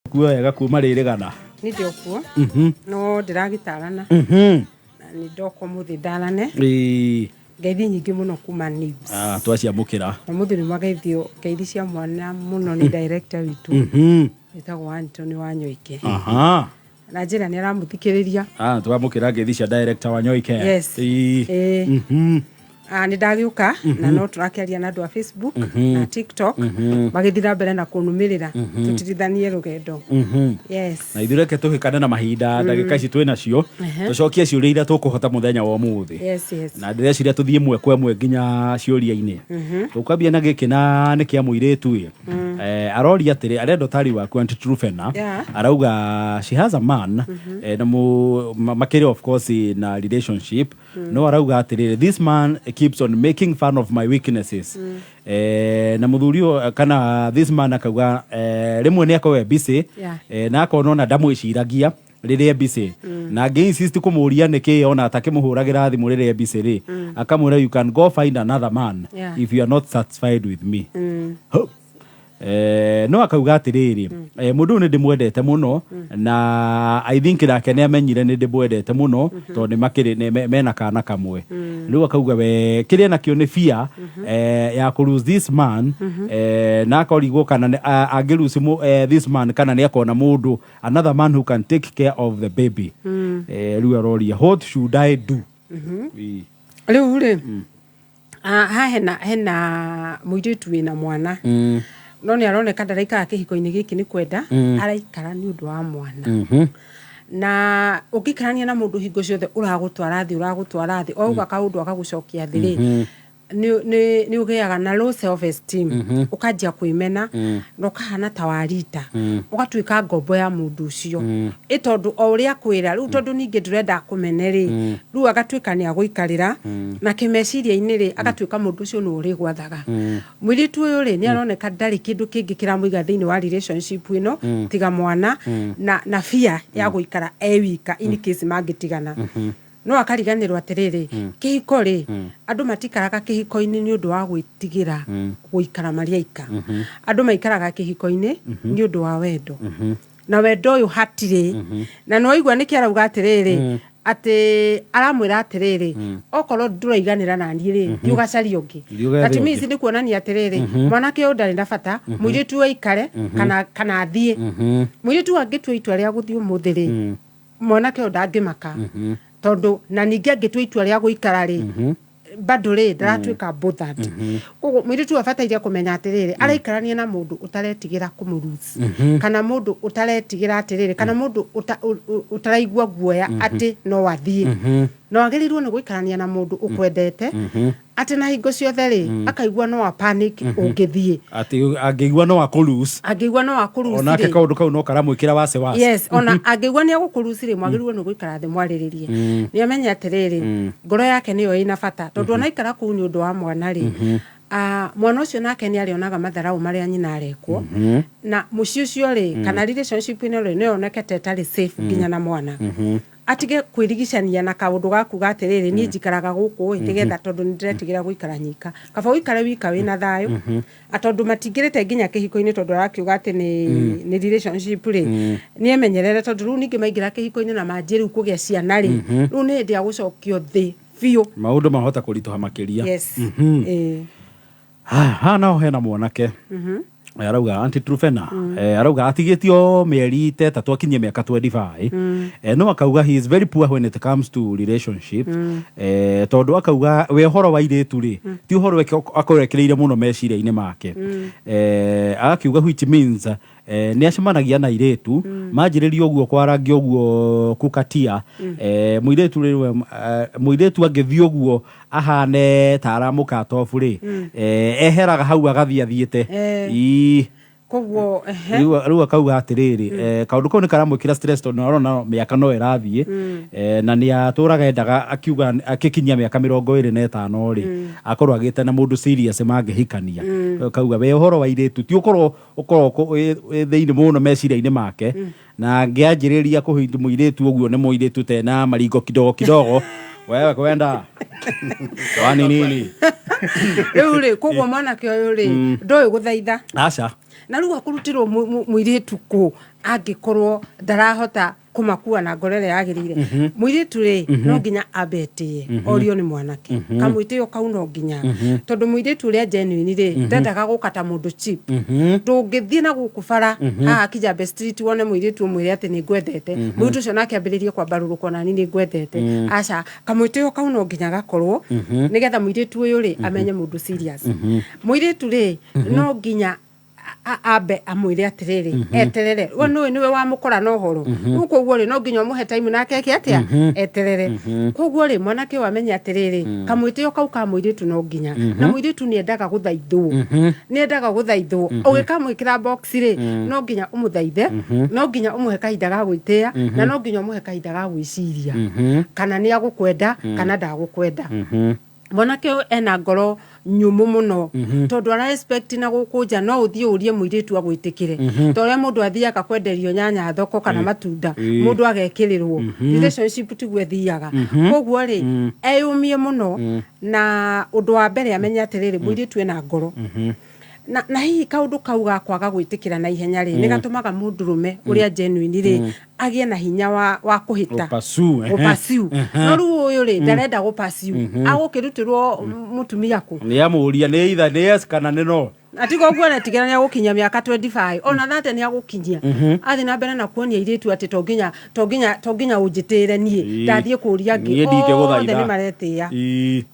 Kuo wega kuma rĩrĩgana. Nĩ ndĩ okuo no ndĩragĩtarana na nĩ ndoka ũmũthĩ ndarane. Ngeithi nyingĩ mũno kuma Nibs. Ah, twaciamũkĩra. Ũmũthĩ nĩ mwageithio ngeithi cia mwana mũno nĩ director witũ wĩtagwo Anthony Wanyoike. Na njĩra nĩ aramũthikĩrĩria. Ah, twamũkĩra ngeithi cia director Wanyoike. Yes. Ĩĩ. Ah, nĩ ndagĩũka na no tũrakĩaria na andũ a Facebook na TikTok magĩthiĩ na mbere na kũnũmĩrĩra tũtirithanie rũgendo. Yes. Na ithuĩ reke tũhĩkane na mahinda, ndagĩka ici twĩ nacio tũcokie ciũria iria tũkũhota mũthenya wa ũmũthĩ. Yes. Na ndĩreciria tũthiĩ ĩmwe kwa ĩmwe nginya ciũria-inĩ. Tũkwambia na gĩkĩ na nĩ kĩa mũirĩtu ĩ. Aroria atĩrĩ, arenda ũtari waku, Aunty Truphena. Arauga she has a man, na makĩrĩ of course na relationship, no arauga atĩrĩrĩ, "This man keeps on making fun of my weaknesses." Na mũthuri ũyũ kana this man akauga rĩmwe nĩ akoragwo e busy, na akona ona ndamwĩciragia rĩrĩa e busy, na angĩ insist kũmũria nĩkĩ ona atakĩmũhũragĩra thimũ rĩrĩa e busy rĩ, akamwĩra, "You can go find another man if you are not satisfied with me." Huh. No akauga atĩrĩrĩ, mũndũ ũyũ nĩ ndĩmwendete mũno na I think nake nĩ amenyire nĩ ndĩmwendete mũno tondũ nĩ makĩrĩ mena kana kamwe. Rĩu akauga we kĩrĩa nakĩo nĩ fear ya kũ lose this man, na akorigwo kana angĩ lose this man kana nĩ akona mũndũ, another man who can take care of the baby. Rĩu aroria, "What should I do?" Ii. Rĩu rĩ, haha hena mũirĩtu wĩna mwana no nĩ aroneka ndaraikara kĩhiko-inĩ gĩkĩ nĩ kwenda, araikara nĩ ũndũ wa mwana. Na ũngĩikarania na mũndũ hingo ciothe ũragũtwara thĩ, ũragũtwara thĩ, o uga kaũndũ agagũcokia thĩ rĩ, nĩ ũgĩaga na low self esteem, ũkanjia kwĩmena na ũkahana ta warita, ũgatuĩka ngombo ya mũndũ ũcio, ĩ tondũ o ũrĩa akwĩra rĩu, tondũ ningĩ ndũrenda akũmene rĩ, rĩu agatuĩka nĩ agũikarĩra na kĩmeciria-inĩ rĩ, agatuĩka mũndũ ũcio nĩ ũrĩgwathaga. Mũirĩtu ũyũ rĩ, nĩ aroneka ndarĩ kĩndũ kĩngĩ kĩramũiga thĩinĩ wa relationship ĩno tiga mwana na fear ya gũikara e wika in case mangĩtigana. No akariganĩrwo atĩrĩrĩ, kĩhiko rĩ, andũ matikaraga kĩhiko-inĩ nĩ ũndũ wa gwĩtigĩra gũikara marĩ aika. Andũ maikaraga kĩhiko-inĩ nĩ ũndũ wa wendo, na wendo ũyũ hatirĩ na nĩ waigua nĩkĩ arauga atĩrĩrĩ, atĩ aramwĩra atĩrĩrĩ, okorwo ndũraiganĩra naniĩ rĩ, thiĩ ũgacarie ũngĩ. Thiĩ ũgethe That means ũngĩ. nĩ kuonania atĩrĩrĩ, mwanake ũyũ ndarĩ na bata, mũirĩtu ũyũ aikare kana athiĩ. Mũirĩtu ũyũ angĩtua itua rĩa gũthiĩ ũmũthĩ rĩ, mwanake ũyũ ndangĩmaka, tondũ na ningĩ angĩtua itua rĩa gũikara rĩ, bado rĩ ndaratuĩka bothered. Koguo mũirĩtu ũyũ abataire kũmenya atĩrĩrĩ, araikarania na mũndũ ũtaretigĩra kũmũlose, kana mũndũ ũtaretigĩra atĩrĩrĩ, kana mũndũ ũtaraigua guoya atĩ no athiĩ. No agĩrĩirwo nĩ gũikarania na mũndũ ũkwendete, atĩ na hingo ciothe rĩ, akaigua no a panic ũngĩthiĩ. Atĩ angĩigua no akũlose. Angĩigua no akũlose Onake rĩ, kaũndũ kau no karamwĩkĩra wasiwasi. Yes, ona angĩigua nĩ agũkũlose rĩ, mwagĩrĩirwo nĩ gũikara thĩ mwarĩrĩrie. Nĩ amenye atĩrĩrĩ, ngoro yake nĩyo ĩna bata, tondũ ona aikara kũu nĩ ũndũ wa mwana rĩ, mwana ũcio nake nĩ arĩonaga matharau marĩa nyina arekwo, na mũciĩ ũcio rĩ, kana relationship ĩno rĩ, no yoneke ta ĩtarĩ safe nginya na mwana. Atige kwĩrigicania na kaũndũ ga kuga atĩrĩrĩ, niĩ njikaraga gũkũ ĩ nĩgetha tondũ nĩ ndĩretigĩra gũikara nyika. Kaba ũikare wika wĩna thayũ, tondũ matingĩrĩte nginya kĩhiko-inĩ, tondũ arakiuga atĩ nĩ relationship rĩ, nĩ emenyerere, tondũ rĩu ningĩ maingĩra kĩhiko-inĩ na manjie rĩu kũgĩa ciana rĩ, rĩu nĩ hĩndĩ ya gũcokio thĩ biũ. Maũndũ mahota kũritũha makĩria. Yes. Ĩĩ. Haha naho hena mwanake. Arauga, Aunty Truphena, arauga atigĩtio mĩeri ta 3 akinyie mĩaka 25. No akauga he is very poor when it comes to relationship, tondũ akauga we ũhoro wa airĩtu rĩ, ti ũhoro akorwo ekĩrĩire mũno meciria-inĩ make. Agakiuga which means nĩ acemanagia na airĩtu, manjĩrĩria ũguo kwarangia ũguo kukatia, mũirĩtu rĩ, mũirĩtu angĩthiĩ ũguo ahane ta aramũkatobu rĩ, eheraga hau agathiĩ athiĩte. Ii. Koguo ehe. Rĩu akauga atĩrĩrĩ, kaũndũ kau nĩ karamwĩkĩra stress tondũ arona mĩaka no ĩrathiĩ, na nĩ atũraga endaga akiuga akĩkinyia mĩaka 25 rĩ, akorwo agĩte na mũndũ serious mangĩhikania. Akauga we ũhoro wa airĩtu ti ũkorwo ũkorwo wĩ thĩinĩ mũno meciria-inĩ make, na angĩanjĩrĩria kũhinda mũirĩtu ũguo nĩ mũirĩtu tena maringo kidogo kidogo, wewe kwenda wani nini. Rĩu rĩ, koguo mwanake ũyũ rĩ, ndoĩ gũthaitha. Aca. Na rĩu akũrutĩrwo mũirĩtu kũ angĩkorwo ndarahota kũmakua na ngoro ĩrĩa yagĩrĩire? Mũirĩtu rĩ, no nginya ambe etĩe, orio nĩ mwanake. Kamwĩtĩo kau no nginya, tondũ mũirĩtu ũrĩa genuine rĩ, ndendaga gũka ta mũndũ cheap. Ndũngĩthiĩ na gũkũ bara haha Kijabe Street wone mũirĩtu ũmwĩre atĩ nĩ ngwendete, mũirĩtu ũcio nake ambĩrĩrie kwambarũrũkwo nani nĩ ngwendete. Aca, kamwĩtĩo kau no nginya gakorwo, nĩgetha mũirĩtu ũyũ rĩ amenye mũndũ serious. Mũirĩtu rĩ, no nginya ambe amwĩre atĩrĩrĩ, eterere. We nũĩ nĩwe wamũkora na ũhoro rĩu, koguo rĩ, no nginya ũmũhe time nake eke atĩa? Eterere. Koguo rĩ, mwanake ũyũ amenye atĩrĩrĩ, kamwĩtĩo kau ka mũirĩtu no nginya, na mũirĩtu nĩ endaga gũthaithwo, nĩ endaga gũthaithwo. Ũgĩkamwĩkĩra box rĩ, no nginya ũmũthaithe, no nginya ũmũhe kahinda ga gwĩtĩĩa, na no nginya ũmũhe kahinda ga gwĩciria kana nĩ agũkwenda kana ndagũkwenda. Mwanake ũyũ ena ngoro nyũmũ mũno, tondũ ara expect na gũkũ nja no ũthiĩ ũrie mũirĩtu agwĩtĩkĩre, ta ũrĩa mũndũ athiaga kwenderio nyanya thoko kana matunda, mũndũ agekĩrĩrwo. Relationship tiguo ĩthiaga. Koguo rĩ, eyũmie mũno, na ũndũ wa mbere amenye atĩrĩrĩ, mũirĩtu ena ngoro, na hihi kaũndũ kau ga kwaga gwĩtĩkĩra na ihenya rĩ, nĩ gatũmaga mũndũrũme ũrĩa genuine rĩ agĩe na hinya wa kũhĩta. Gũ-pursue, ehe. Gũ-pursue. No rĩu ũyũ rĩ, ndarenda gũ-pursue. Agũkĩrutĩrwo mũtumia kũ? Nĩ amũria nĩ either nĩ yes kana nĩ no. Atiga ũguo, aretigĩra nĩ agũkinyia mĩaka 25, ona 30 nĩ agũkinyia, athiĩ na mbere na kuonia airĩtu atĩ to nginya ũnjĩtĩre niĩ. Ndathiĩ kũria angĩ. Niĩ ndingĩgũthaitha. Othe nĩ maretĩĩa.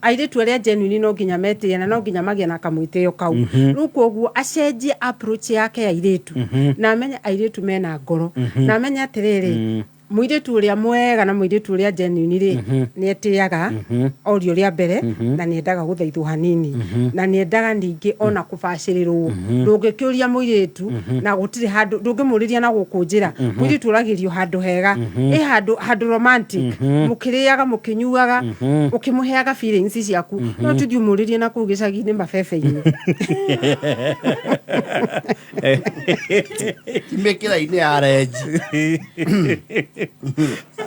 Airĩtu arĩa genuine no nginya metĩe, na no nginya magĩe na kamwĩtĩo kau. Rĩu koguo acenjie approach yake ya airĩtu, na amenye airĩtu mena ngoro, na amenye atĩrĩrĩ, mũirĩtu ũrĩa mwega na mũirĩtu ũrĩa genuine rĩ, nĩ etĩaga orio rĩa mbere, na nĩ endaga gũthaithwo hanini, na nĩ endaga ningĩ ona kũbacĩrĩrwo. Ndũngĩkĩũria mũirĩtu na gũtirĩ handũ ndũngĩmũrĩria na gũkũ njĩra. Mũirĩtu ũragĩrio handũ hega, ĩ handũ romantic, mũkĩrĩaga, mũkĩnyuaga, ũkĩmũheaga feelings ciaku. No tũthiĩ ũmũrĩrie na kũu gĩcagi-inĩ mabebe-inĩ. Mĩkĩra-inĩ ya renji.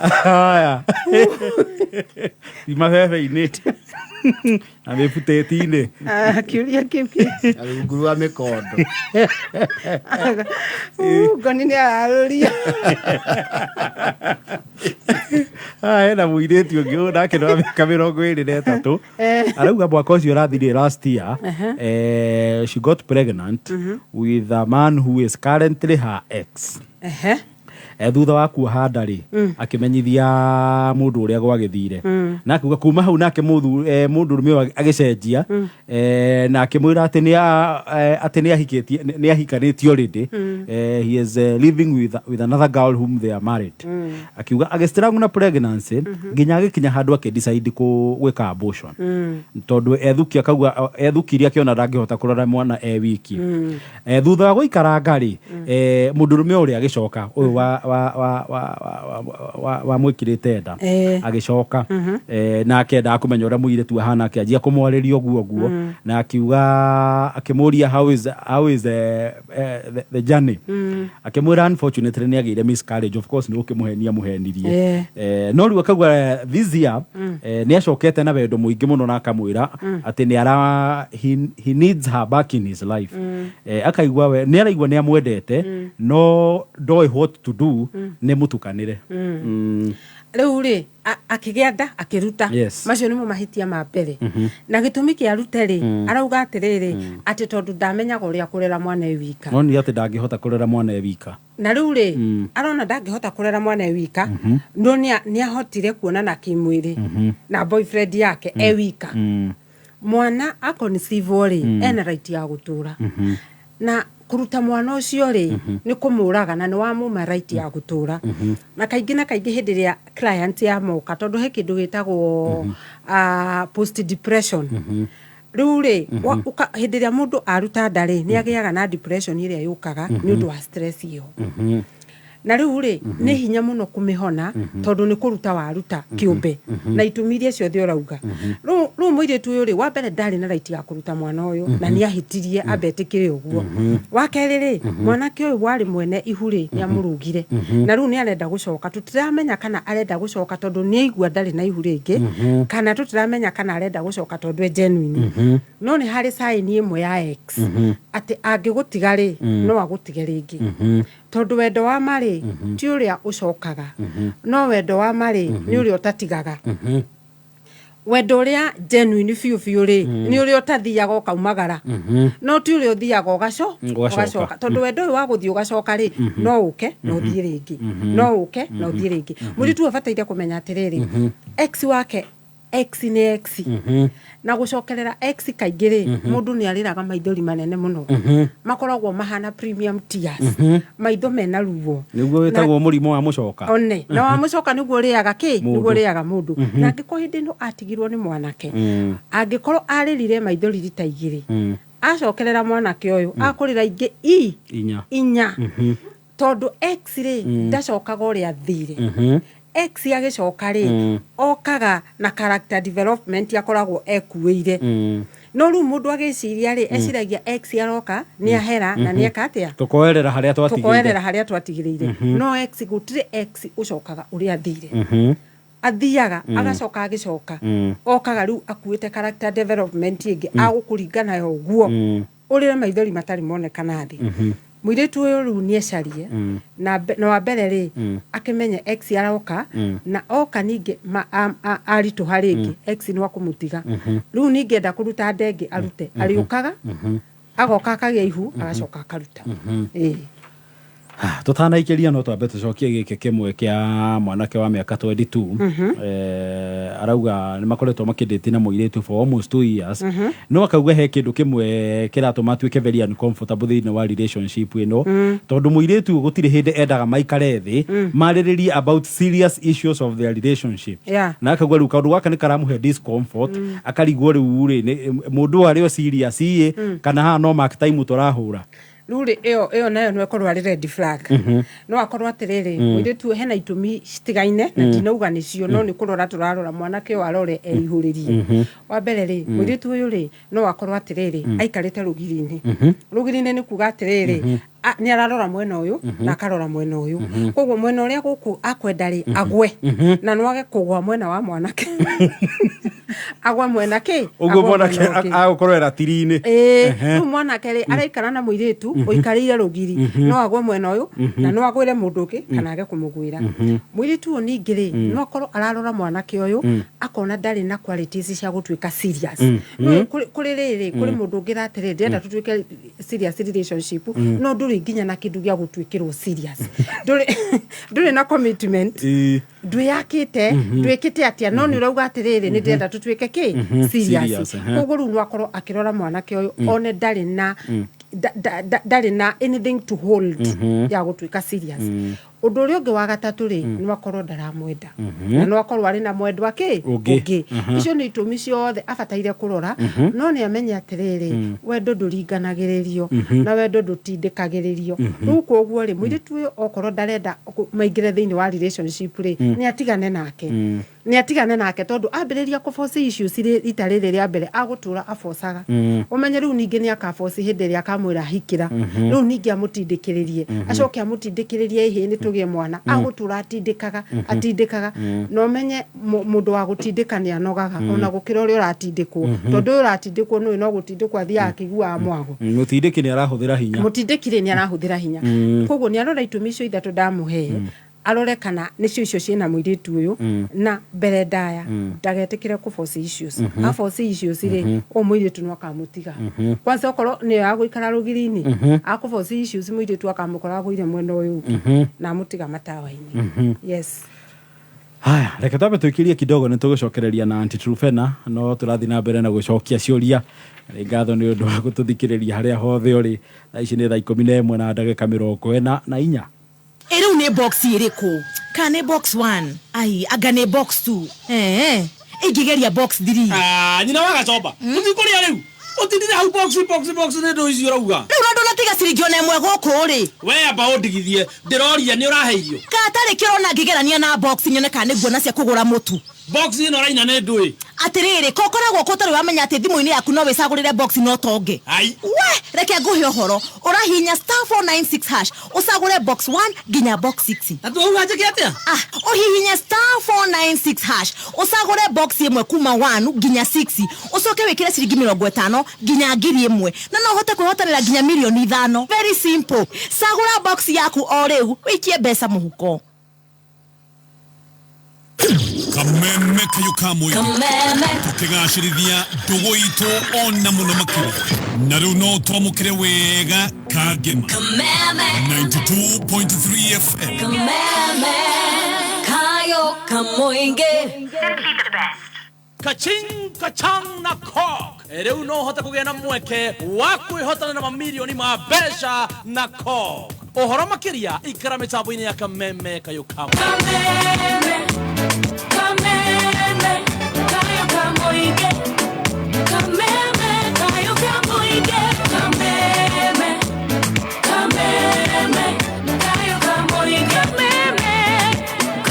Haya, ti mabebe-inĩ na mĩbutĩti-inĩ. Ah, kĩũria kĩu kĩ Na rungu rwa mĩkondo. Ngoni nĩ ararũria. Haha hena mũirĩtu ũngĩ ũyũ nake nĩ wa mĩaka 23. Arauga mwaka ũcio ũrathirire, last year, she got pregnant with a man who is currently her ex. Thutha wa kuoha nda rĩ, akĩmenyithia mũndũ ũrĩa gwagĩthire, na akiuga kuma hau nake mũndũrũme ũyũ agĩcenjia, na akĩmwĩra atĩ atĩ nĩ ahikĩtie, nĩ ahikanĩtie already. He is living with another girl whom they are married. Akiuga agĩstruggle na pregnancy nginya agĩkinya handũ akĩdecide gwĩka abortion, tondũ ethukia akauga ethukirie akĩona ndangĩhota kũrora mwana e wiki. Thutha wa gũikaranga rĩ, mũndũrũme ũrĩa agĩcoka, ũyũ wa mwĩkĩrĩte nda. Agĩcoka, na akendaga kũmenya ũrĩa mũirĩtu ahana, akĩanjia kũmwarĩria ũguo ũguo, na akiuga akĩmũria how is the journey. Akĩmwĩra unfortunately nĩ agĩire miscarriage. Of course nĩ gũkĩmũhenia mũhenirie. No rĩu akauga this year nĩ acokete na wendo mũingĩ mũno, na akamwĩra atĩ nĩ ara he needs her back in his life. Akaigua we nĩ araigua nĩ amwendete, no ndoĩ what to do, nĩ mũtukanĩre. Rĩu rĩ, akĩgĩa nda akĩruta. Macio nĩmo mahĩtia ma mbere, na gĩtũmi kĩa arute rĩ, arauga atĩrĩrĩ, atĩ tondũ ndamenyaga ũrĩa kũrera mwana e wika. No nĩ atĩ ndangĩhota kũrera mwana e wika. Na rĩu rĩ, arona ndangĩhota kũrera mwana e wika, no nĩ ahotire kuonana kĩmwĩrĩ na boyfriend yake e wika. Mwana aconceive rĩ, ena right ya gũtũra, na kũruta mwana ũcio rĩ, nĩ kũmũraga, na nĩ wamũma right ya gũtũra. Na kaingĩ hĩndĩ ĩrĩa client ya moka, tondũ he kĩndũ gĩtagwo post depression. Rĩu rĩ, hĩndĩ ĩrĩa mũndũ aruta nda rĩ, nĩ agĩaga na depression ĩrĩa yũkaga nĩ ũndũ wa stress ĩyo. Na rĩu rĩ, nĩ hinya mũno kũmĩhona tondũ nĩ kũruta waruta kĩũmbe na itũmi iria ciothe ũrauga. Rĩu mũirĩtu ũyũ rĩ, wa mbere ndarĩ na right ya kũruta mwana ũyũ na nĩ ahĩtirie, ambe etĩkĩre ũguo. Wa kerĩ rĩ, mwanake ũyũ warĩ mwene ihu rĩ, nĩ amũrũgire na rĩu nĩ arenda gũcoka. Tũtiramenya kana arenda gũcoka tondũ nĩ aigua ndarĩ na ihu rĩngĩ, kana tũtiramenya kana arenda gũcoka tondũ e genuine. No nĩ harĩ sign ĩmwe ya ex atĩ angĩgũtiga rĩ, no agũtige rĩngĩ, tondũ wendo wa ma rĩ, ti ũrĩa ũcokaga, no wendo wa ma rĩ, nĩ ũrĩa ũtatigaga. Wendo ũrĩa genuine biũ biũ rĩ, nĩ ũrĩa ũtathiaga ũkaumagara, no ti ũrĩa ũthiaga ũgacoka. Ũgacoka, tondũ wendo ũyũ wa gũthiĩ ũgacoka rĩ, no ũke na ũthiĩ rĩngĩ, no ũke na ũthiĩ rĩngĩ. Mũirĩtu ũyũ abataire kũmenya atĩrĩrĩ, ex wake, ex nĩ ex, na gũcokerera ex kaingĩ rĩ, mũndũ nĩ arĩraga maithori manene mũno makoragwo mahana premium tears, maitho mena ruo. Nĩguo wĩtagwo mũrimũ wa mũcoka. One na wa mũcoka nĩguo ũrĩaga kĩ? Mũndũ. Nĩguo ũrĩaga mũndũ. Na angĩkorwo hĩndĩ ĩno atigirwo nĩ mwanake, angĩkorwo arĩrire maithori rita 2, acokerera mwanake ũyũ akũrĩra ingĩ i 4. 4, tondũ ex rĩ, ndacokaga ũrĩa athire. Ex agĩcoka rĩ, okaga na character development akoragwo ekuĩire. No rĩu mũndũ agĩciria rĩ, eciragia ex aroka nĩ ahera na nĩ eka atĩa? Tũkoerera harĩa twatigĩire. Tũkoerera harĩa twatigĩrĩire. No ex, gũtirĩ ex ũcokaga ũrĩa athire. Athiaga agacoka, agĩcoka okaga rĩu akuĩte character development ĩngĩ agũkũringa nayo ũguo ũrĩre maithori matarĩ monekana thĩ. Mũirĩtu ũyũ rĩu nĩ ecarie na wa mbere rĩ, akĩmenye ex aroka, na oka ningĩ aritũha rĩngĩ, ex nĩ akũmũtiga. Rĩu ningĩ enda kũruta ndenge arute, arĩũkaga agoka akagĩa ihu, agacoka akaruta. Ĩĩ. Tũtanaikĩria, no twambe tũcokie gĩkĩ kĩmwe kĩa mwanake wa mĩaka 22. Arauga nĩ makoretwo makĩndĩti na mũirĩtu for almost 2 years, no akauga he kĩndũ kĩmwe kĩratũma atuĩke very uncomfortable thĩinĩ wa relationship ĩno, tondũ mũirĩtu ũyũ gũtirĩ hĩndĩ endaga maikare thĩ marĩrĩrie about serious issues of their relationship. Na akauga rĩu kaũndũ gaka nĩ karamũhe discomfort, akarigwo rĩu rĩ, mũndũ ũyũ arĩ o serious ĩ, kana haha no mark time tũrahũra. Rĩu rĩ, ĩyo nayo no ĩkorwo arĩ red flag. No akorwo atĩrĩrĩ, mũirĩtu ũyũ hena itũmi citigaine na ndinauga nĩcio, no nĩ kũrora tũrarora mwanake ũyũ arore eihũrĩrie. Wa mbere rĩ, mũirĩtu ũyũ rĩ, no akorwo atĩrĩrĩ, aikarĩte rũgiri-inĩ. Rũgiri-inĩ nĩ kuga atĩrĩrĩ, nĩ ararora mwena ũyũ na akarora mwena ũyũ, koguo mwena ũrĩa gũkũ akwenda rĩ, agwe na no age kũgwa mwena wa mwanake, agwe mwena kĩ? Ũguo Agwe mwanake mwena ũngĩ. agũkorwo ratiri-inĩ. Ĩĩ, rĩu mwanake rĩ, araikara na mũirĩtu ũikarĩire rũgiri, no agwe mwena ũyũ na no agwĩre mũndũ ũngĩ kana age kũmũgwĩra. Mũirĩtu ũyũ ningĩ rĩ, no akorwo ararora mwanake ũyũ akona ndarĩ na qualities cia gũtuĩka serious. No kũrĩ rĩrĩ, kũrĩ mũndũ ũngĩra atĩrĩrĩ, ndĩrenda tũtuĩke serious relationship, no ndũrĩ nginya na kĩndũ gĩa gũtuĩkĩrwo serious, ndũrĩ na commitment, ndwĩyakĩte, ndwĩkĩte atĩa, no nĩ ũrauga atĩrĩrĩ, nĩ ndĩrenda tũtuĩke kĩ? Serious, Serious. Koguo rĩu no akorwo akĩrora mwanake ũyũ one ndarĩ na anything to hold ya gũtuĩka serious. Ũndũ ũrĩa ũngĩ wa gatatũ rĩ, no akorwo ndaramwenda na no akorwo arĩ na mwendwa kĩ? Ũngĩ. Ũngĩ. Icio nĩ itũmi ciothe abataire kũrora, no nĩ amenye atĩrĩrĩ, wendo ndũringanagĩrĩrio na wendo ndũtindĩkagĩrĩrio. Rĩu koguo rĩ, mũirĩtu ũyũ okorwo ndarenda maingĩre thĩinĩ wa relationship rĩ, nĩ atigane nake, nĩ atigane nake, tondũ ambĩrĩria kũforce issues rĩ, rita rĩrĩ rĩa mbere agũtũra abocaga. Ũmenye rĩu ningĩ nĩ akaforce hĩndĩ ĩrĩa akamwĩra hikĩra, rĩu ningĩ amũtindĩkĩrĩrie, acoke amũtindĩkĩrĩrie, ĩhĩ nĩ tũgĩe mwana. Agũtũra atindĩkaga, atindĩkaga, na ũmenye mũndũ wa gũtindĩka nĩ anogaga ona gũkĩra ũrĩa ũratindĩkwo, tondũ ũyũ ũratindĩkwo nĩũĩ no gũtindĩkwo athiaga akĩiguaga mwago. Mũtindĩki nĩ arahũthĩra hinya. Mũtindĩki rĩ, nĩ arahũthĩra hinya. Koguo nĩ arora itũmi icio ithatũ ndamũhe, arore kana nĩcio icio ciĩna mũirĩtu ũyũ, na mbere ndaya ndagetĩkĩre kũ force issues. A force issues rĩ, ũyũ mũirĩtu no akamũtiga kwanza. Okorwo nĩyo ya gũikara rũgiri-inĩ, akũ force issues, mũirĩtu akamũkora agũire mwena ũyũ ũngĩ na amũtiga matawa-inĩ. Yes. Haya, reke twambe tũikĩrie kidogo, nĩ tũgũcokereria na Aunty Truphena, no tũrathiĩ na mbere na gũcokia ciũria. Nĩ ngatho nĩ ũndũ wa gũtũthikĩrĩria harĩa hothe ũrĩ. Thaa ici nĩ thaa 11 na ndagĩka 44. Ĩ rĩu nĩ box ĩrĩkũ? Kana nĩ box 1? Ai, anga nĩ box 2? Ee, ingĩgeria box 3. Ah, nyina wa gacomba, tũthiĩ kũrĩa rĩu. Ũtindire hau box box box nĩ ndũ icio ũrauga. Rĩu na ndũnatiga ciringi ona ĩmwe gũkũ rĩ. We amba ũndigithie, ndĩroria nĩ ũrahe irio. Katarĩ kĩo ũrona ngĩgerania na box nyone kana nĩ nguona cia kũgũra mũtu. Box ĩno ũraina nĩ ndũĩ. Atĩrĩrĩ, ko ũkoragwo kũ ũtarĩ wamenya atĩ thimũ-inĩ yaku no wĩcagũrĩre box na ũtonge? Ai. We, reke ngũhe ũhoro. Ũrahihinya *496# ũcagũre box 1 nginya box 6. Na twauga njĩke atĩa? Ah, ũhihinye *496# ũcagũre box ĩmwe kuma 1 nginya 6 ũcoke wĩkĩre ciringi 50 nginya 1000 na no ũhote kwĩhotanĩra nginya mirioni 5. Very simple. Cagũra box yaku o rĩu ũikie mbeca mũhuko. Kameme kayo ka mũingĩ tũkĩgacĩrithia ndũgũ itũ ona mũno makĩria na rĩu no twamũkĩre wega kangema 92.3 FM. Kameme kayo kamoinge. Kaching kachang na cock. Rĩu no ũhote kũgĩa na mweke wa kwĩhotana na mamirioni ma mbeca na cock. Ũhoro makĩria ikara mĩtambo-inĩ ya Kameme kayo kamwe. Kameme, kameme, kayo kamoinge. Kameme, kayo kamoinge. Kameme, kameme, kayo kamoinge. Kameme,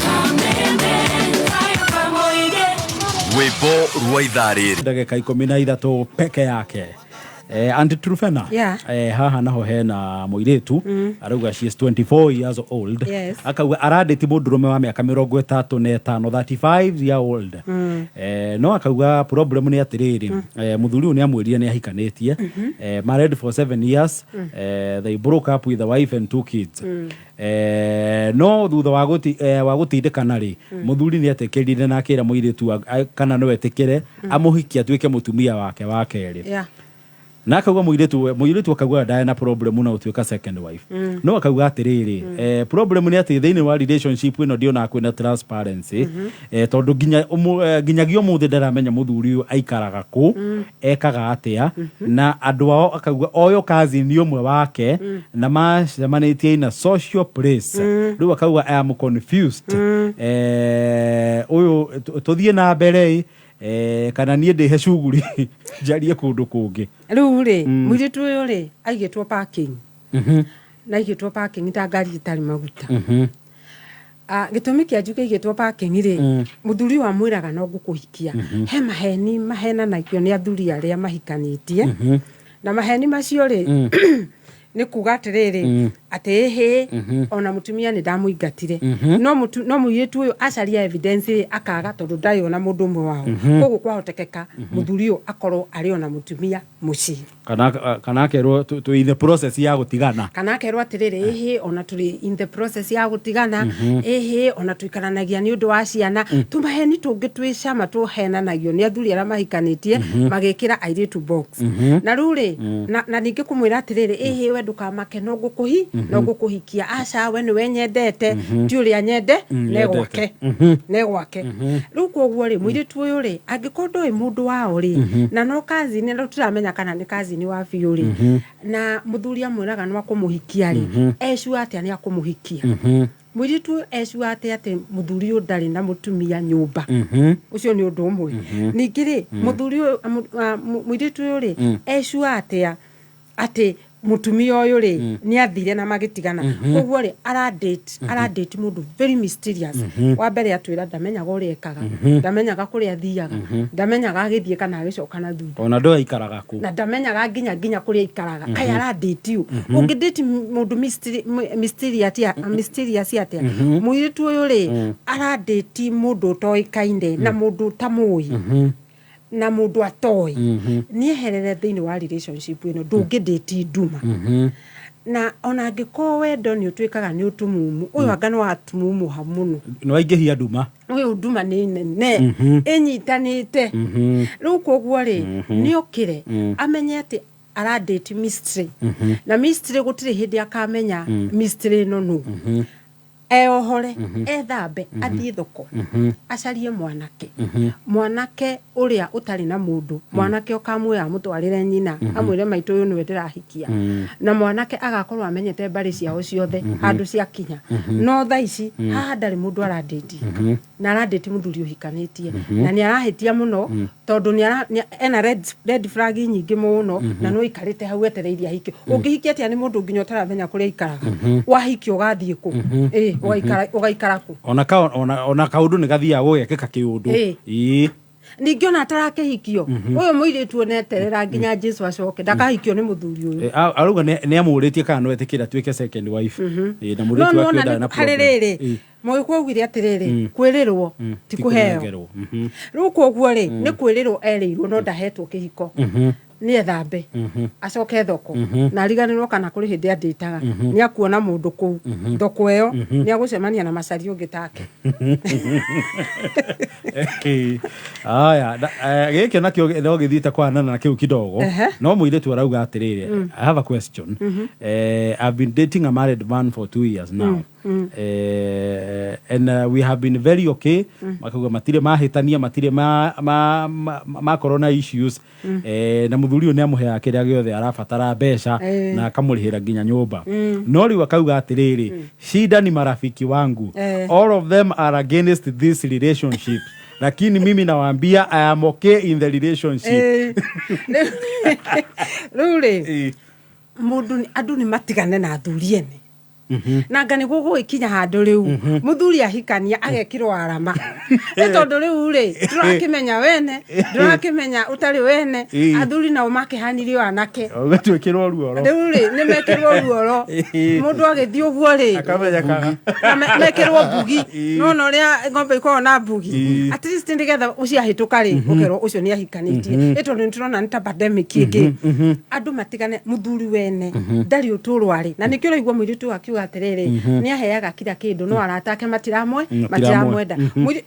kameme, kayo kamoinge. Rwĩmbo rwa ithaa rĩrĩ. Ndagĩka 13 peke yake. Aunty Trufena. Yeah. Haha naho hena mũirĩtu arauga she is 24 years old. Akauga arandĩti mũndũrũme wa mĩaka 35, 35 year old. No akauga problem nĩ atĩrĩrĩ, mũthuri ũyũ nĩ amwĩrire nĩ ahikanĩtie. Married for 7 years. They broke up with the wife and 2 kids. No thutha wa gũtindĩkana rĩ, mũthuri nĩ etĩkĩrire na akĩra mũirĩtu kana no etĩkĩre amũhikie atuĩke mũtumia wake wa kerĩ. Yeah. Na akauga mũirĩtu akauga ndarĩ na problem na gũtuĩka second wife. No akauga atĩrĩrĩ, problem nĩ atĩ thĩinĩ wa relationship ĩno ndionaga kwĩna transparency. Tondũ nginyagia ũmũthĩ ndaramenya mũthuri ũyũ aikaraga kũ, ekaga atĩa, na andũ ao akauga oyo cousin ũmwe wake na macemanĩtie in a social place. Rĩu akauga I am confused. Ũyũ tũthiĩ na mbere kana niĩ ndĩhe cuguri njarie kũndũ kũngĩ. Rĩu rĩ, mũirĩtu ũyũ rĩ aigĩtwo parking. Na aigĩtwo parking ta ngari ĩtarĩ maguta. Gĩtũmi kĩa njuge aigĩtwo parking rĩ, mũthuri ũyũ amwĩraga no ngũkũhikia. He maheni mahenanagio nĩ athuri arĩa mahikanĩtie. Na maheni macio rĩ, nĩ kuga atĩrĩrĩ, atĩ ĩhĩ, ona mũtumia nĩ ndamũingatire. No mũirĩtu ũyũ acaria evidence rĩ, akaga tondũ ndarĩ ona mũndũ ũmwe wao. Koguo kwahotekeka mũthuri ũyũ akorwo arĩ ona mũtumia mũciĩ. Kana akerwo tũ in the process ya gũtigana. Kana akerwo atĩrĩrĩ, ĩhĩ, ona tũrĩ in the process ya gũtigana, ĩhĩ, ona tũikaranagia nĩ ũndũ wa ciana. Tũmaheni tũngĩ twĩ cama tũhenanagio nĩ athuri arĩa mahikanĩtie, magĩkĩra airĩtu box. Na rĩu rĩ, na ningĩ kũmwĩra atĩrĩrĩ, ĩhĩ, we ndũkamake, no ngũkũhikia. Aca, we nĩwe nyendete, ti ũrĩa nyende, ne gwake. Ne gwake. Rĩu koguo rĩ, mũirĩtu ũyũ rĩ, angĩkorwo ndoĩ mũndũ wao rĩ, na no cousin, na tũtiramenya kana nĩ cousin wa biũ rĩ, na mũthuri amwĩraga no akũmũhikia rĩ, ecua atĩa nĩ akũmũhikia? Mũirĩtu ũyũ ecua atĩa atĩ mũthuri ũyũ ndarĩ na mũtumia nyũmba? Ũcio nĩ ũndũ ũmwe. Ningĩ rĩ, mũthuri ũyũ, mũirĩtu ũyũ rĩ, ecua atĩa atĩ mũtumia ũyũ rĩ, nĩ athire na magĩtigana. Koguo rĩ, aradate mũndũ very mysterious. Wa mbere atwĩra ndamenyaga ũrĩa ekaga, ndamenyaga kũrĩa athiaga, ndamenyaga agĩthiĩ kana agĩcoka na thutha. Ona ndũĩ aikaraga kũ. Na ndamenyaga nginya kũrĩa aikaraga. Kaĩ aradate ũ? Ũngĩdate mũndũ mysterious atĩa? Mũirĩtu ũyũ rĩ, aradate mũndũ ũtoĩkaine na mũndũ ũtamũĩ. Na mũndũ atoĩ. Nĩeherere thĩinĩ wa relationship ĩno, ndũngĩdate nduma. Na ona angĩkorwo wendo nĩ ũtuĩkaga nĩ ũtumumu, ũyũ anga nĩ watumumuha mũno. Nĩ waingĩhia nduma. Ũyũ nduma nĩ nene, ĩnyitanĩte. Rĩu koguo rĩ, nĩ okĩre, amenye atĩ aradate mystery. Na mystery gũtirĩ hĩndĩ akamenya mystery ĩno nũ. Eohore, ethambe, athiĩ thoko, acarie mwanake, mwanake ũrĩa ũtarĩ na mũndũ, mwanake ũkamuoya amũtwarĩre nyina, amwĩre, "Maitũ, ũyũ nĩwe ndĩrahikia," na mwanake agakorwo amenyete mbarĩ ciao ciothe handũ ciakinya. No thaa ici haha ndarĩ mũndũ arandĩti, na arandĩti mũthuri ũhikanĩtie, na nĩ arahĩtia mũno tondũ ena red flag nyingĩ mũno, na no aikarĩte hau etereire ahikio. Ũngĩhikia atĩa nĩ mũndũ nginya ũtaramenya kũrĩa aikaraga? Wahikio ũgathiĩ kũ? Ĩ, ũgaikara kũ? Ona kaũndũ nĩ gathiaga gũgekĩka kĩũndũ. Ĩ. Ningĩ ona atarakĩhikio, ũyũ mũirĩtu oneterera nginya Jesu acoke, ndakahikio nĩ mũthuri ũyũ. Arauga nĩ amũrĩtie kana no etĩkĩre atuĩke second wife. Na No mũirĩtu wake nĩwona ndarĩ na harĩ problem. rĩrĩ, mũgĩkũyũ augire atĩrĩrĩ, kwĩrĩrwo ti kũheo. Kũnengerwo. Rĩu koguo rĩ, nĩ kwĩrĩrwo erĩirwo no ndahetwo kĩhiko. Nĩ ethambe, acoke thoko, na ariganĩrwo kana kũrĩ hĩndĩ andĩtaga. Nĩ akuona mũndũ kũu thoko ĩyo, nĩ agũcemania na macari ũngĩ take. Aya, gĩkĩ nakĩo no gĩthiĩte kwanana na kĩu kidogo. No mũirĩtu arauga atĩrĩrĩ, "I have a question. I've been dating a married man for 2 years now, and we have been very okay." Makauga matirĩ mahĩtania, matirĩ makorwo na issues, na mũthuri ũyũ nĩ amũheaga kĩrĩa gĩothe arabatara, mbeca, na akamũrĩhĩra nginya nyũmba. No rĩu akauga atĩrĩrĩ, "Shida ni marafiki wangu. All of them are against this relationship, lakini mimi nawaambia I am okay in the relationship." Rĩu rĩ, mũndũ andũ nĩ matigane na athuri ene, na anga nĩ gũgũgĩkinya handũ rĩu mũthuri ahikania agekĩrwo arama, nĩ tondũ rĩu rĩ, ndũrakĩmenya wene, ndũrakĩmenya ũtarĩ wene. Athuri nao makĩhanirio anake. Ũgatuĩkĩrwo ruoro. Rĩu rĩ, nĩ mekĩrwo ruoro. Mũndũ agĩthiĩ ũguo rĩ, akamenyekaga. Na mekĩrwo mbugi nona ũrĩa ng'ombe ikoragwo na mbugi. At least nĩgetha ũcio ahĩtũka rĩ, ũkerwo ũcio nĩ ahikanĩtie. Ĩ tondũ nĩ tũrona nĩ ta pandemic ĩngĩ, andũ matigane. Mũthuri wene ndarĩ ũtũũro arĩ na nĩkĩo ũraigua mũirĩtu akiuga atĩrĩrĩ, nĩ aheaga kila kĩndũ, no arata ake matiramwe matiramwenda.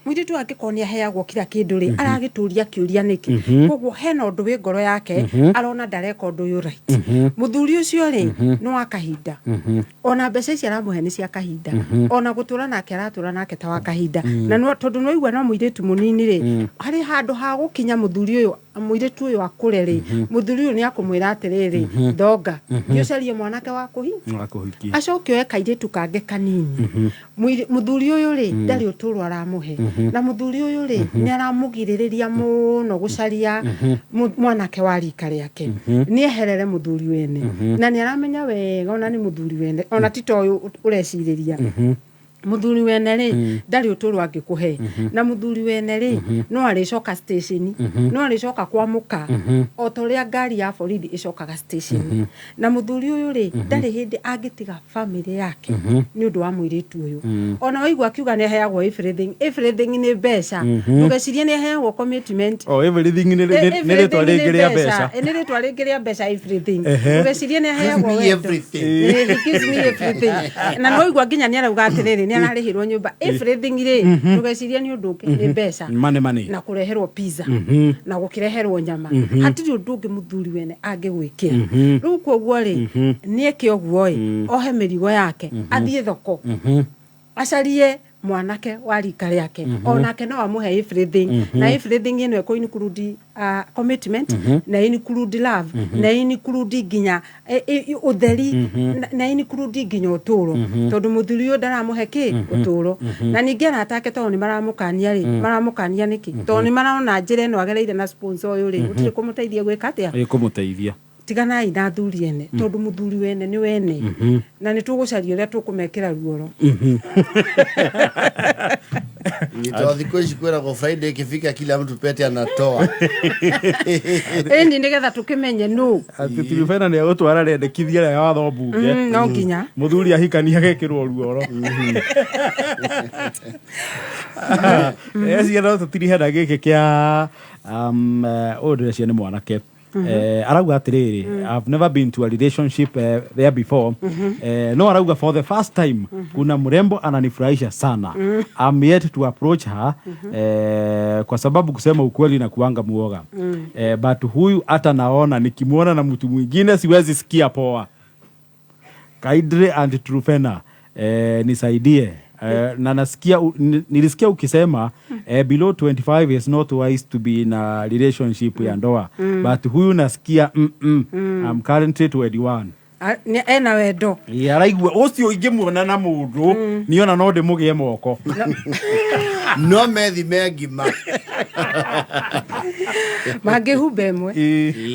Mũirĩtu angĩkorwo nĩ aheagwo kila kĩndũ rĩ, aragĩtũria kĩũria nĩkĩ? Koguo hena ũndũ wĩ ngoro yake, arona ndareka ũndũ ũyũ right. Mũthuri ũcio rĩ, no wa kahinda. Ona mbeca ici aramũhe nĩ cia kahinda, ona gũtũra nake aratũra nake ta wa kahinda. Na no tondũ nĩwaigua no mũirĩtu mũnini rĩ, harĩ handũ ha gũkinya mũthuri ũyũ, mũirĩtu ũyũ akũre rĩ, mũthuri ũyũ nĩ akũmwĩra atĩrĩrĩ, "Thonga, thiĩ ũcarie mwanake wa kũhi." Wakũhikia. Acoke oe kairĩtu kangĩ kanini. Mũthuri ũyũ rĩ, ndarĩ ũtũũro aramũhe, na mũthuri ũyũ rĩ, nĩ aramũgirĩrĩria mũno gũcaria mwanake wa rika rĩake. Nĩ eherere mũthuri wene, na nĩ aramenya wega ona nĩ mũthuri wene, ona ti ta ũyũ ũrecirĩria. Mũthuri wene rĩ, ndarĩ ũtũũro angĩkũhe, na mũthuri wene rĩ, no arĩcoka station, no arĩcoka kwa mũka o ta ũrĩa ngari ya borithi ĩcokaga station. Na mũthuri ũyũ rĩ, ndarĩ hĩndĩ angĩtiga family yake nĩ ũndũ wa mũirĩtu ũyũ. Ona waigua akiuga nĩ aheagwo everything, everything nĩ mbeca. Ndũgecirie nĩ aheagwo commitment. Oh, everything nĩ rĩtwa rĩngĩ rĩa mbeca. Nĩ rĩtwa rĩngĩ rĩa mbeca, everything. Ndũgecirie nĩ aheagwo Me wendo. everything. He gives me everything. Na nĩwaigua nginya nĩ arauga atĩrĩrĩ, nĩ ararĩhĩrwo nyũmba. Everything rĩ, ndũgecirie nĩ ũndũ ũngĩ, nĩ mbeca. Money, money. Na kũreherwo pizza na gũkĩreherwo nyama, hatirĩ ũndũ ũngĩ mũthuri wene angĩgwĩkĩra. Rĩu koguo rĩ, nĩ eke ũguo ĩ, ohe mĩrigo yake, athiĩ thoko, acarie mwanake wa rika rĩake. Onake no amũhe everything, na everything ĩno ĩkũ include commitment, na include love, na include nginya ũtheri, na include nginya ũtũũro, tondũ mũthuri ũyũ ndaramũhe kĩ ũtũũro. Na ningĩ arata ake, tondũ nĩ maramũkania rĩ, maramũkania nĩkĩ? Tondũ nĩ marona njĩra ĩno agereire na sponsor ũyũ rĩ, gũtirĩ kũmũteithia gwĩka atĩa. Ĩkũmũteithia. Tiganai na athuri ene, tondũ mũthuri wene nĩ wene, na nĩ tũgũcaria ũrĩa tũkũmekĩra ruoro. Nito thikũ ici kwĩragwo Friday ikifika kila mtu pete anatoa. Ĩni nĩgetha tũkĩmenye nũ. Atĩ Tiribena nĩ egũtwara rĩendekithia rĩa watho mbunge. No nginya. Mũthuri ahikania agekĩrwo ruoro. Eciria no tũtirihe na gĩkĩ kĩa ũyũ ndĩreciria nĩ mwanake. Arauga atĩrĩrĩ, "I've never been to a relationship there before." No arauga, "For the first time kuna mrembo ananifurahisha sana. I'm yet to approach her kwa sababu kusema ukweli na kuanga muoga, but huyu hata naona nikimwona na mtu mwingine siwezi sikia poa. Kaidre and Trufena, nisaidie. Na nasikia nilisikia ukisema below 25 is not wise to be in a relationship ya ndoa, but huyu nasikia I'm currently 21. Ena wendo. Ĩ, araigua ũcio ingĩmuona na mũndũ niona no ndĩmũgĩe moko. No methime ngima. Mangĩhumba ĩmwe.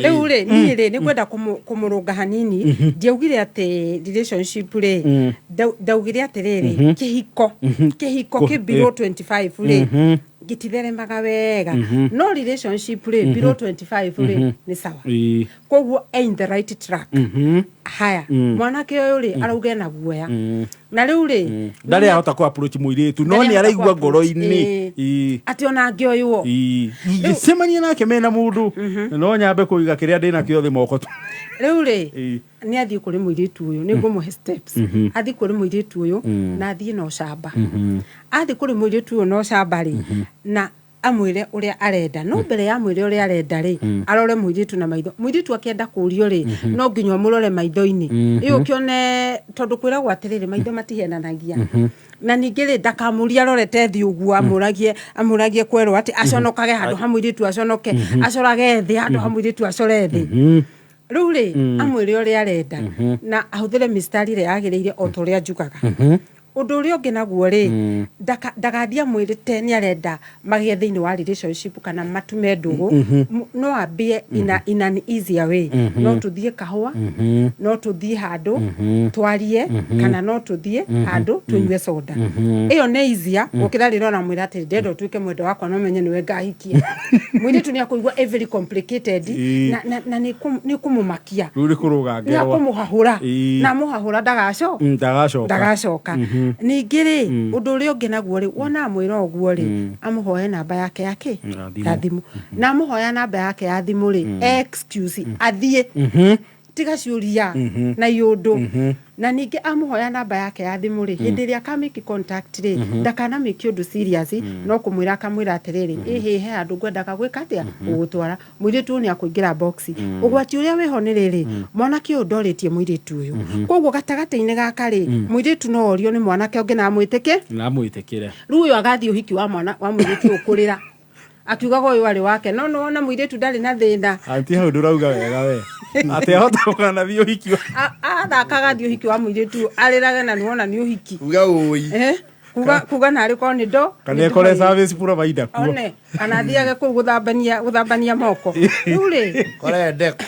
Rĩu rĩ, niĩ rĩ, nĩ kwenda kũmũrũnga hanini. Ndiaugire atĩ relationship rĩ, ndaugire atĩrĩrĩ, kĩhiko kĩ below 25 rĩ gĩtitheremaga wega, no relationship rĩ, below 25 rĩ, nĩ sawa. Koguo e in the right track. Haya, mwanake ũyũ rĩ, arauga ena guoya na rĩu rĩ Ndarĩ ahota kũ approach mũirĩtu, no Ndarĩ nĩ ahota araigua kũ-approach. ngoro-inĩ. Atĩ ona angĩoywo. Ingĩcemania nake mena mũndũ, no nyambe kũiga kĩrĩa ndĩna kĩo thĩ moko. Rĩu rĩ, nĩ athiĩ kũrĩ mũirĩtu ũyũ, nĩ ngũmũhe steps. Athiĩ kũrĩ mũirĩtu ũyũ na athiĩ na ũcamba. Athiĩ kũrĩ mũirĩtu ũyũ na ũcamba rĩ, na amwĩre ũrĩa arenda, no mbere ya amwĩre ũrĩa arenda rĩ, arore mũirĩtu na maitho. Mũirĩtu akĩenda kũrio rĩ, no nginya ũmũrore maitho-inĩ ĩ ũkĩone, tondũ kwĩragwo atĩrĩrĩ, maitho matihenanagia. Na ningĩ rĩ, ndakamũrie arorete thĩ ũguo, amũragie kwerwo atĩ aconokage handũ ha mũirĩtu aconoke, acorage thĩ handũ ha mũirĩtu acore thĩ. Rĩu rĩ, amwĩre ũrĩa arenda na ahũthĩre mĩstari ĩrĩa yagĩrĩire o ta ũrĩa njugaga. Ũndũ ũrĩa ũngĩ naguo rĩ, ndagathiĩ amwĩrĩte nĩ arenda magĩe thĩinĩ wa relationship kana matume ndũgũ. No ambie in an easier way: no tũthiĩ kahũa, no tũthiĩ handũ twarie, kana no tũthiĩ handũ tũnyue soda. Ĩyo nĩ easier gũkĩra rĩrĩa ũramwĩra atĩ ndenda ũtuĩke mwendwa wakwa, no menye nĩwe ngahikia. Mũirĩtu nĩ akũigua ĩ very complicated na nĩ kũmũmakia. Rĩu nĩ kũrũga Nĩ ngerwa. akũmũhahũra na amũhahũra ndagaco Ndagacoka. Ndagacoka. Ningĩ rĩ, ũndũ ũrĩa ũngĩ naguo rĩ, wona amwĩra ũguo rĩ, amũhoe namba yake ya kĩ? Ya thimũ. Ya thimũ. Na amũhoya namba yake ya thimũ rĩ, excuse athiĩ tiga ciũria na iũndũ. Na ningĩ amũhoya namba yake ya thimũ rĩ, hĩndĩ ĩrĩa akamake contact rĩ, ndakanamake ũndũ serious, no kũmwĩra akamwĩra atĩrĩrĩ, ĩhĩ, he handũ ngwendaga gwĩka atĩa, gũgũtwara. Mũirĩtu ũyũ nĩ akũingĩra box. Ũgwati ũrĩa wĩho nĩ rĩrĩ, mwanake ũyũ ndorĩtie mũirĩtu ũyũ, koguo gatagatĩ-inĩ gaka rĩ, mũirĩtu no orio nĩ mwanake ũngĩ na amwĩtĩke. Na amwĩtĩkĩre. Rĩu ũyũ agathiĩ ũhiki wa mwana wa mũirĩtu ũyũ kũrĩra akiugaga ũyũ arĩ wake, no nĩwona mũirĩtu ndarĩ na thĩna. Anti, hau ndũrauga wega we, atĩ ahota gũkanathiĩ ũhiki Athakaga athiĩ ũhiki wa mũirĩtu ũyũ arĩrage na nĩwona nĩ ũhiki. Uga ũi. Kuga narĩ korwo nĩ ndo kana ĩkore service provider kuo. One kana athiage kũu gũthambania moko. Rĩu rĩ, Kore ndeko.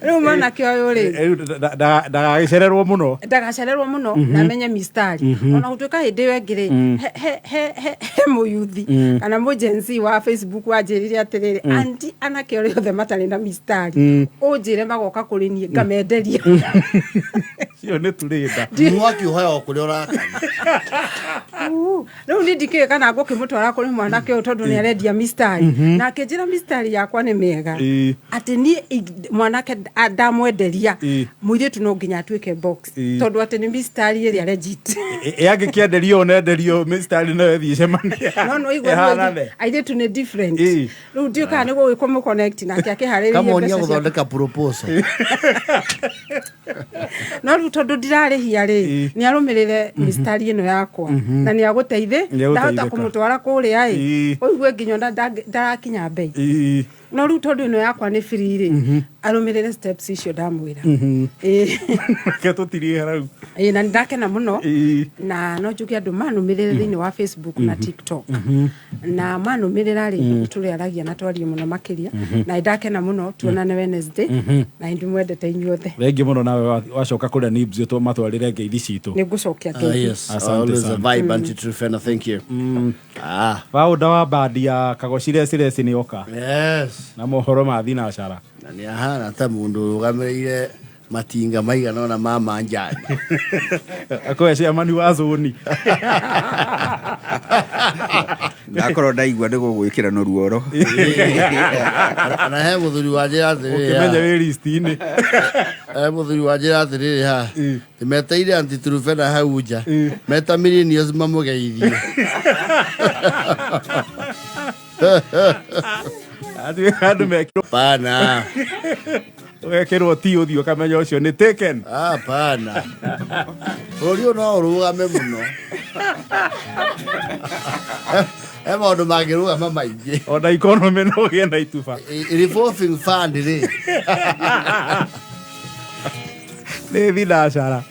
Rĩu mwanake ũyũ rĩ, Rĩu ndagagĩcererwo mũno. Ndagacererwo mũno na amenye mistari. Ona gũtuĩka hĩndĩ ĩyo ĩngĩ rĩ, he mũyuthi kana mũ Gen Z wa Facebook wanjĩrire atĩrĩrĩ, "Anti, anake ũrĩa othe matarĩ na mistari ũnjĩre magoka kũrĩ niĩ ngamenderia." Cio nĩ tũrĩnda. Mwaki ũhoya kũrĩa ũrakana. Rĩu niĩ ndikĩũĩ kana ngũkĩmũtwara kũrĩ mwanake ũyũ, tondũ nĩ arendia mistari na akĩnjĩra mistari yakwa nĩ mĩega, atĩ niĩ mwanake ndamwenderia, mũirĩtu no nginya atuĩke box, tondũ atĩ nĩ mistari ĩrĩa legit. Ĩ angĩkĩenderio onenderio mistari nayo ĩthiĩ cemania No no igua ĩhanane. Airĩtu nĩ different. Rĩu ndiũĩ kana nĩ gũgĩkũ connect nake akĩharĩrĩrie Kamonia mbeca ciake. gũthondeka proposal. No rĩu tondũ ndirarĩhia rĩ, nĩ arũmĩrĩre mistari ĩno yakwa na nĩ agũteithĩ. Nĩ Ndahota agũteithĩka. kũmũtwara kũrĩa ĩ, ũigue nginya ona ndarakinya mbei. No rĩu tondũ ĩno yakwa nĩ free rĩ, arũmĩrĩre steps icio ndamwĩra. Reke tũtirie hau. Ĩĩ, na nĩ ndakena mũno. Na no njuge andũ manũmĩrĩre thĩinĩ wa Facebook na TikTok, na manũmĩrĩra rĩ, tũrĩaragia na twarie mũno makĩria. Na nĩ ndakena mũno, tuonane Wednesday, na nĩ ndĩmwendete inyuothe. Thengiũ mũno. Nawe wacoka kũrĩa nibs matwarĩre ngeithi citũ. Nĩ ngũcokia Ah, ngeithi. yes. Asante Always a sana. vibe, Auntie Trufena. Thank you. Ah, Founder wa bandi ya Kagocirecireci nĩ oka na mohoro ma thinacara. Na nĩ ahana ta mũndũ ũrũgamĩrĩire matinga maigana ũna ma manjani. Akoe chairman wa zoni. Ndakorwo ndaigua nĩ gũgwĩkĩra no ruoro. Na he mũthuri wa njĩra atĩrĩrĩ ũkĩmenya haha. wĩ listi-inĩ. He mũthuri wa njĩra atĩrĩrĩ haha. Meteire Auntie Trufena hau nja. Meta millennials mamũgeithie. Atuĩka andũ mekĩrwo Pana. Ũgekĩrwo ti ũthiũ ũkamenya ũcio nĩ taken. Hapana. Bũrũri ũyũ no ũrũgame mũno. He maũndũ mangĩrũgama maingĩ. Ona economy no ũgĩe na ituba. Revolving fund rĩ. Nĩ thinacara.